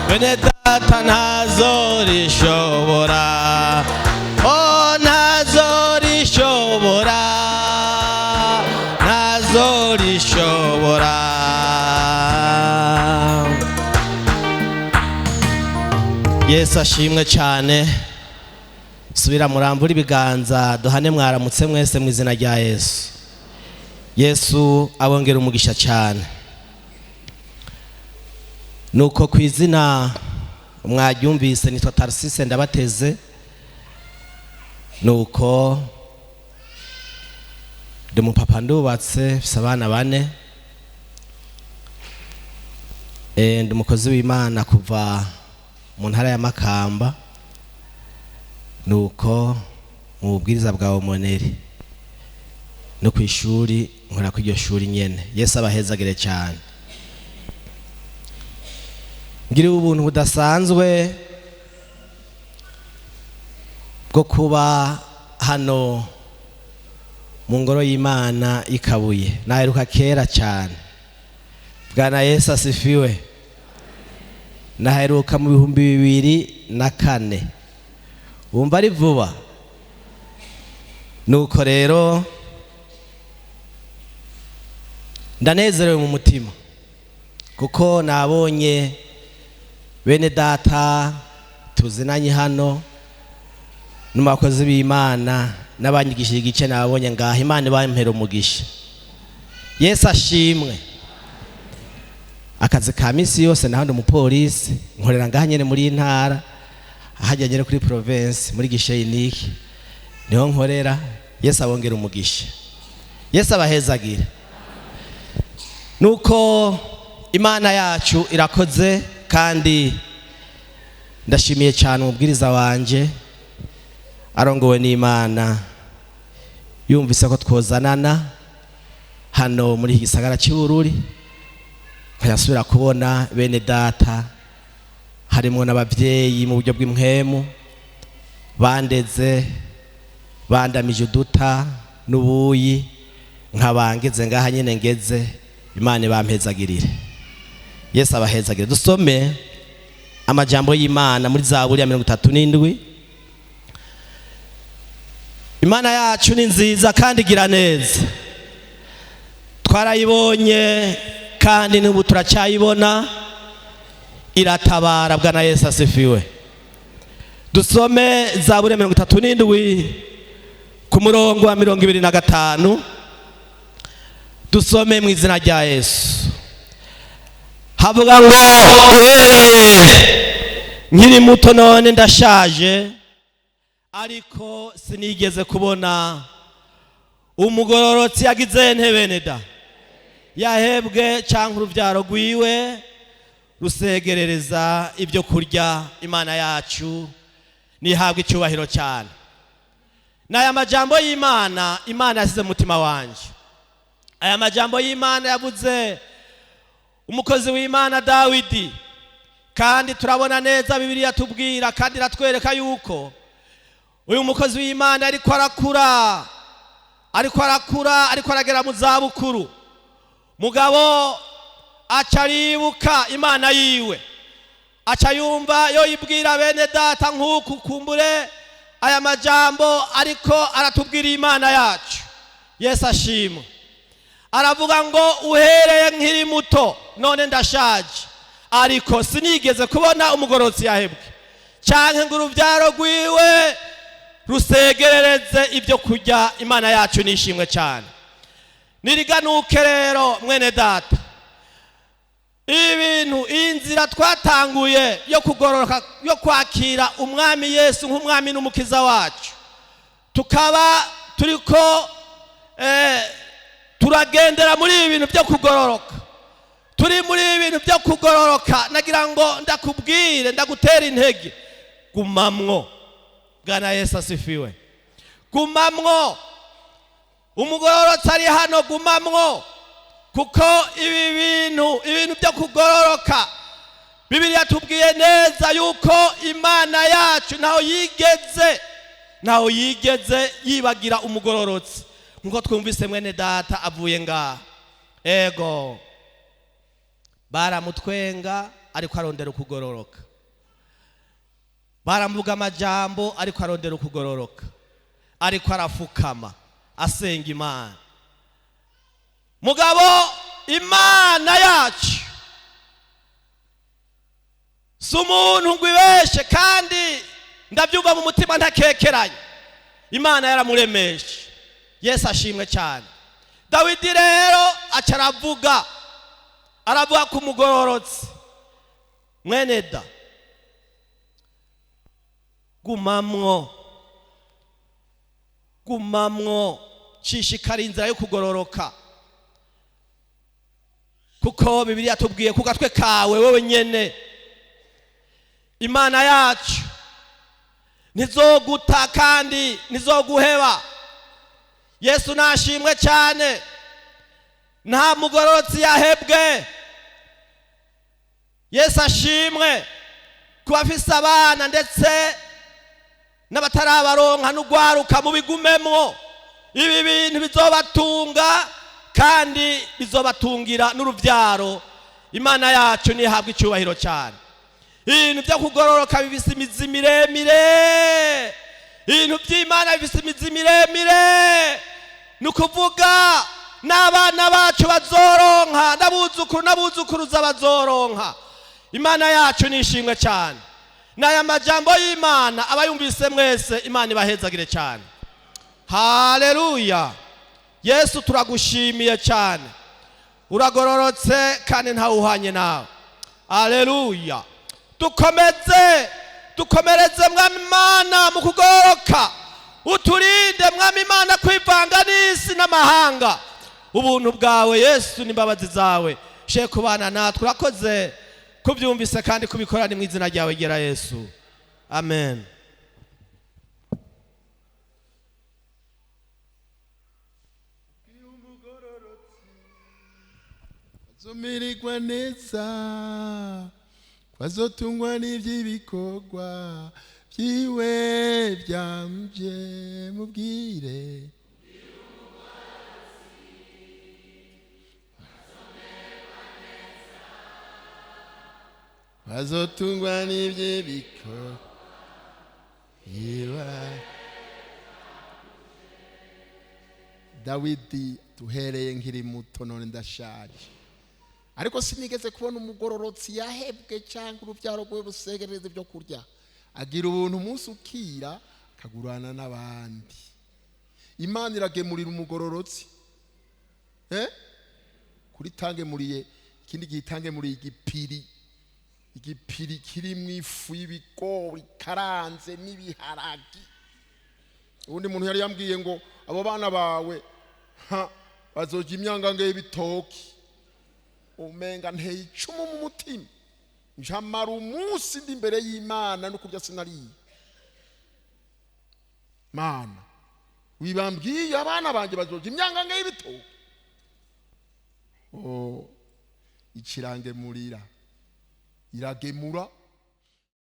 Bene data, ntazorishobora, oh, ntazorishobora, ntazorishobora. Yesu ashimwe cyane. Subira murambure ibiganza, duhane mwaramutse mwese mu izina rya Yesu. Yesu abongera umugisha cyane. Nuko ku izina mwaryumvise, nitwa Tarsise Ndabateze. Nuko ndi umupapa, ndubatse, mfise abana bane. Ndi umukozi w'Imana kuva mu ntara ya Makamba, nuko mu bubwiriza bwa omoneri no ku ishuri nkora ku iryo shuri nyene. Yesu abahezagire cyane. Ngiriwe ubuntu budasanzwe bwo kuba hano mu ngoro y'Imana ikabuye. Naheruka kera cyane. Bwana Yesu asifiwe. Naheruka mu 2004, wumva ari vuba. Nuko rero ndanezerewe mu mutima kuko nabonye bene data tuzinanye hano n'abakozi b'Imana n'abanyigishije igice nabonye ngaha. Imana ibampera umugisha. Yesu ashimwe. Akazi ka minsi yose, naho ndi umupolisi, nkorera ngaha nyene muri iyi ntara, ahajya nyene kuri province, muri guichet niho nkorera. Yesu abongera umugisha, Yesu abahezagire. Nuko Imana yacu irakoze, kandi ndashimiye cyane umubwiriza wanje arongowe n'Imana, yumvise ko twozanana hano muri iki gisagara cy'Ubururi, nkayasubira kubona bene data, harimo n'ababyeyi mu buryo bw'impwemu bandeze, bandamije uduta n'ubuyi, nkabangeze ngaha nyine ngeze. Imana ibampezagirire, Yesu abahezagire. Dusome amajambo y'Imana muri Zaburi ya 37. Imana yacu ni nziza kandi igira neza. Twarayibonye kandi n'ubu turacyayibona, iratabara. Bwana Yesu asifiwe. Dusome Zaburi ya 37 ku murongo wa 25. Dusome mu izina rya Yesu. Havuga ngo: "Uhereye nkiri muto none ndashaje, ariko sinigeze kubona umugororotsi yagize ntebeneda yahebwe, cyangwa urubyaro rwiwe rusegerereza ibyo kurya." Imana yacu nihabwa icyubahiro cyane. N'aya majambo y'Imana, Imana yasize mu mutima wanjye. Aya majambo y'Imana yavuze umukozi w'Imana Dawidi, kandi turabona neza Bibiliya tubwira kandi iratwereka yuko uyu mukozi w'Imana ariko arakura, ariko arakura, ariko aragera mu zabukuru, mugabo aca aribuka Imana yiwe, aca yumva yo yibwira bene data nk'uku kumbure aya majambo ariko aratubwira Imana yacu. Yesu ashimwe. Aravuga ngo: "Uhereye nkiri muto none ndashaje, ariko sinigeze kubona umugororotsi yahebwe, cyangwa ngo urubyaro rwiwe rusegerereze ibyo kurya." Imana yacu nishimwe cyane. Niriganuke rero, mwene data, ibintu, iyi nzira twatanguye yo kugororoka, yo kwakira Umwami Yesu nk'Umwami n'Umukiza wacu, tukaba turiko turagendera muri ibi bintu byo kugororoka, turi muri ibi bintu byo kugororoka, nagira ngo ndakubwire, ndagutera intege: gumamwo. Bwana Yesu asifiwe. Gumamwo. Umugororotsi ari hano, gumamwo, kuko ibi bintu, ibintu byo kugororoka, Bibiliya tubwiye neza yuko Imana yacu ntaho yigeze yibagira umugororotsi, nkuko twumvise mwene data avuye ngaha. Ego, baramutwenga, ariko Ariko arondera ukugororoka. Baramuvuga amajambo, ariko arondera ukugororoka, ariko arafukama asenga Imana. Mugabo Imana yacu si umuntu ngo ibeshe, kandi ndabyumva mu mutima ntakekeranye, Imana yaramuremeshe. Yesu ashimwe cyane. Dawidi rero aca aravuga, aravuga ku mugororotsi. Mwene da, gumamwo, gumamwo, shishikara inzira yo kugororoka, kuko Bibiliya tubwiye ku gatwe kawe wewe nyene. Imana yacu ntizoguta kandi ntizoguheba. Yesu nashimwe cyane. Nta mugororotsi yahebwe. Yesu ashimwe. Kuba afise abana ndetse n'abatarabaronka n'ugwaruka, mubigumemwo. Ibi bintu bizobatunga kandi bizobatungira n'urubyaro. Imana yacu ntihabwe icyubahiro cyane. Ibintu byo kugororoka bifise imizi miremire. Ibintu by'Imana bifise imizi miremire. Ni ukuvuga n'abana bacu bazoronka, n'abuzukuru n'abuzukuruza bazoronka. Imana yacu ni ishimwe cyane. N'aya majambo y'Imana, abayumvise mwese, Imana ibahezagire cyane. Haleluya! Yesu, turagushimiye cyane. Uragororotse kandi ntawuhanye nawe. Aleluya! Dukomeze, dukomereze, Mwami Imana, mu kugororoka. Uturinde, Mwami Imana, kwivanga n'isi n'amahanga. Ubuntu bwawe, Yesu, n'imbabazi zawe she kubana natwe. Urakoze kubyumvise kandi kubikora. Ni mu izina ryawe gera Yesu, amen. Azomererwa neza, bazotungwa n'iby'ibikorwa byiwe byambye. Mubwire bazotungwa n'iby'ibikorwa byiwe. Dawidi: duhereye nkiri muto, none ndashaje, ariko sinigeze kubona umugororotsi yahebwe cyangwa urubyaro rwe rusegereza ibyo kurya. Agira ubuntu, umunsi ukira akagurana n'abandi. Imana iragemurira umugororotsi. Kuri tangemuriye ikindi gihe, itangemuriye igipiri, igipiri kirimo ifu y'ibigori ikaranze n'ibiharagi. Ubundi muntu yari yambwiye ngo abo bana bawe ha bazojya imyangange y'ibitoki, umenga nteye icumu mu mutima. Njamara umunsi ndi imbere y'Imana no kurya sinariye. Mana, wibambwiye abana banjye bazojya imyangange y'ibitoki. Oh, ikirangemurira, iragemura.